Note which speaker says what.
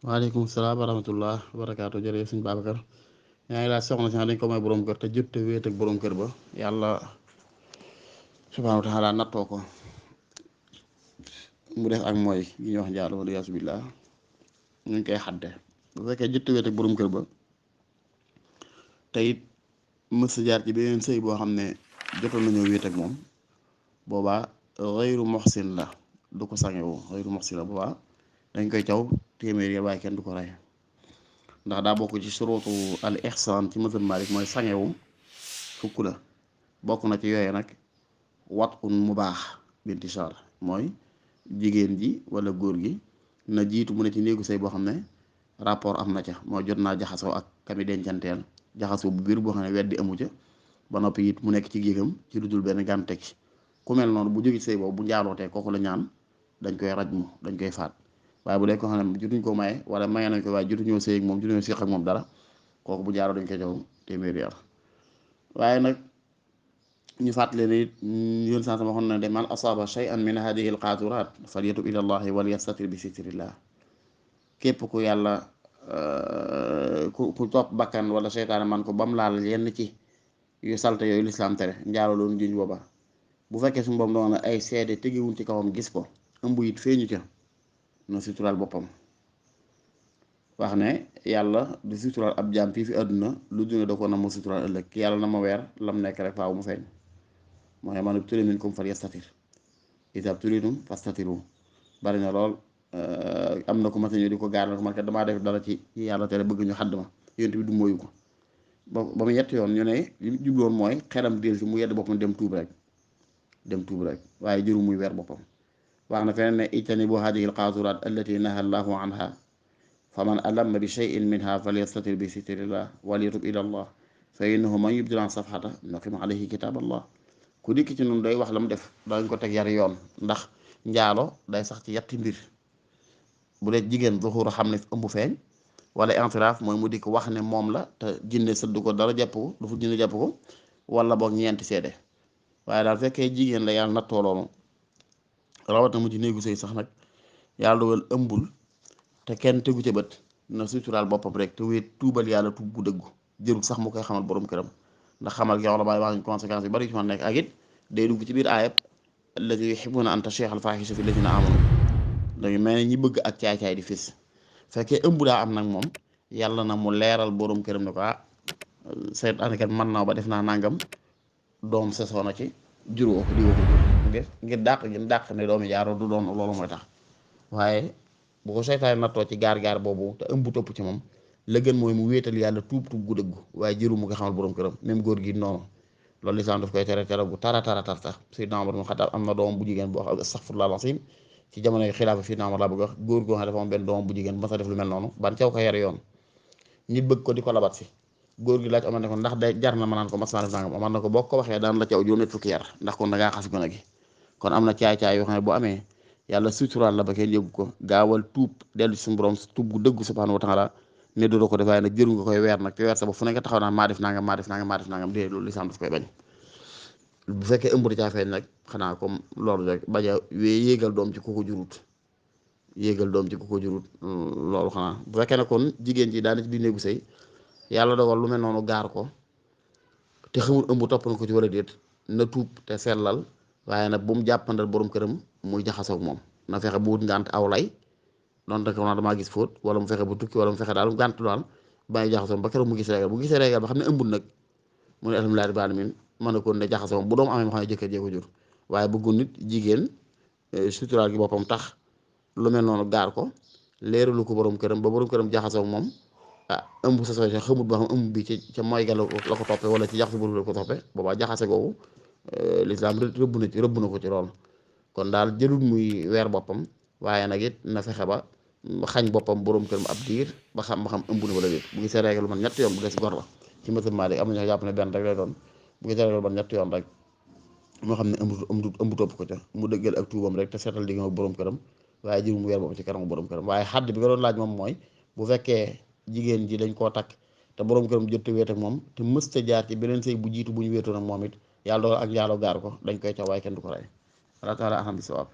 Speaker 1: waaleykum salaam wa rahmatullah wa barakaatu. Jërëjëf sëñ Babacar. yaa ngi laaj soxna si dañ ko may borom kër te jot te wéet ak borom kër ba yàlla subhaanahu wa taala nattoo ko mu def ak mooy yi ñuy wax njaalo wala yaasu billah ñu ngi koy xadde bu fekkee jot te wéet ak borom kër ba te it mës a jaar ci beneen sëy boo xam ne jotoon nañoo wéet ak moom boobaa xayru moxsin la du ko sangewu xayru moxsin la boobaa dañ koy caw téeméer yi waaye kenn du ko rey ndax daa bokk ci surutu al ihsan ci mazhab Malik mooy sangewu fukk la bokk na ci yooyu nag wat un mu baax bintishaar mooy jigéen ji wala góor gi na jiitu mu ne ci néegu sëy boo xam ne rapport am na ca mooy jot naa jaxasoo ak kami dencanteel jaxasoo bu biir boo xam ne weddi amu ca ba noppi it mu nekk ci géegam ci lu dul benn gàntek ci ku mel noonu bu jógi sëy boobu bu njaalootee kooku la ñaan dañ koy rajmu dañ koy faat waaye bu dee ko xam ne jotuñ ko maye wala maye nañ ko waaye jotuñoo sëy ak moom jotuñoo séq ak moom dara kooku bu jaaroo dañ koy jox téeméeri yar waaye nag ñu fàttali ne it yoon saa sama waxoon na de man asaaba shay'an min hadihi alqaaturaat falyatub ila allahi wal yastatir bi sitrillah képp ku yàlla ku topp bakkan wala seytaane man ko bam laal yenn ci yu salte yooyu lislaam tere njaalo loonu juñ booba bu fekkee suñu boom doon ay seede tegewuñ ci kawam gis ko ëmb it feeñu ca na suturaal boppam wax ne yàlla du suturaal ab jaam fii fi àdduna lu duna da ko na ma suturaal ëllëg yàlla na ma weer lam nekk rek faaw mu feeñ moo ne man turi minkum falyastatir iza turitum fastatiru bari na lool am na ko mas ñëw di ko gaar na ko man kat damaa def dara ci yàlla tere bëgg ñu xadd ma yonent bi du mooyu ko ba mu ñett yoon ñu ne li mu jubloon mooy xelam del si mu yedd boppam dem tuub rek waaye jëru muy weer boppam wax na feneen ne ijtanibu hadihi alqaasuraat allati naha allahu anha faman alamma bi cheyin minha falyastatir bi sitrillah walyatub ila allah fa innahu man yubdil an safhata naqim alayhi kitab allah ku dikk ci noonu day wax la mu def dañ ko teg yar yoon ndax njaalo day sax ci yetti mbir bu dee jigéen zuhur xam ne ëmb feeñ wala intiraaf mooy mu dikk wax ne moom la te jinne sëdd ko dara jàpp ko du fu jinne jàpp ko wala boog ñeenti seede waaye daal fekkee jigéen la yàlla nattoo loolu rawat na mu ci néegu sëy sax nag yàlla dogal ëmbul te kenn tegu ca bët na suturaal boppam rek te wéet tuubal yàlla tuub gu dëggu jërul sax mu koy xamal borom këram ndax xamal gi wax la baay wax conséquence yu bari yu ci mën nekk ak it day dugg ci biir aayab allati yuhibbuna an tashia al fahisha fi llazina amanu dañu mel ne ñi bëgg ak caay-caay di fis fekkee ëmb daa am nag moom yàlla na mu leeral borom këram ne ko seet anikat mën naa ba def naa nangam doom sesoo na ci juróo di waxu ngir dàq ne doomi jaaroo du doon loolu mooy tax waaye bu ko seytaane nattoo ci gaar-gaar boobu te ëmb topp ci moom la gën mooy mu wéetal yàlla tuub gu dëggu waaye jëru mu ko xamal borom këram même góor gi noonu loolu lislaam daf koy tere bu tara tar sax Seydina Omar Xattaab am na doomam bu jigéen boo xam astaghfirullah al-azim ci jamonoy xilaafa Seydina Omar laa bëgg wax góor goo xam ne dafa am benn doomam bu jigéen ba sa def lu mel noonu ban caw ko yar yoon nit bëgg ko di ko labat si góor gi laaj Omar ne ko ndax day jar na ma naan ko mas naa def nangam Omar ne ko boo ko waxee daan la caw juróom-ñett fukki yar ndax kon da ngaa xas gone gi kon am na caay-caay yoo xam ne bu amee yàlla suturaal la ba kenn yëgu ko gaawal tuub dellu ci suñu borom tuub gu dëggu subhanahu wa taala ne doo ko def waaye nag jëru nga koy weer nag te weer sa ba fu nekk taxaw naan maa def nangam dee loolu lislaam daf koy bañ bu fekkee ëmb da caa feeñ nag xanaa comme loolu rek bañ a yéegal doom ci ku ko jurut loolu xanaa bu fekkee ne kon jigéen ji daana ci biir néegu sëy yàlla dogal lu mel noonu gaar ko te xamul ëmb topp na ko ci wala déet na tuub te sellal waaye nag bu mu jàppandal borom këram muy jaxasoog moom na fexe bu wut ngànt aw lay doon rek wax damaa gis fóot wala mu fexe bu tukki wala mu fexe daal ngànt daal bàyyi jaxasoog ba keroog mu gis régal bu gisee régal ba xam ne ëmbul nag mu ne alhamdulilah rabbil alamin mën na ko ne jaxasoog bu doom amee ma xam ne jëkkër jee ko jur waaye bëggul nit jigéen suturaal gi boppam tax lu mel noonu gaar ko leeralu ko borom këram ba borom këram jaxasoog moom ëmb sa sooy xamut ba xam ëmb bi ci ca mooy ga la ko toppe wala ci jaxase boobu la ko toppe boobaa jaxase googu lislaam rëbb na ko ci lool kon daal jëlul muy weer boppam waaye nag it na fexe ba xañ boppam borom këram ab diir ba xam ëmb na wala déet bu gisee règle lu man ñetti yoon bu dee si gor la ci mazhab Maalik am na ñoo jàpp ne benn rek lay doon bu gisee règle lu man ñetti yoon rek moo xam ne ëmb topp ko ca mu dëggal ak tuubam rek te seetal diggam ak borom këram waaye jëlul mu weer boppam ci kanamu borom këram waaye xadd bi nga doon laaj moom mooy bu fekkee jigéen ji dañ koo takk te borom këram jot a wéet ak moom te mësta jaar ci beneen sëy bu jiitu bu ñu wéetoon ak moom it yàlla dogal ak njaalo gaar ko dañ koy caw waaye kenn du ko rey Allah taala aham bi sawaab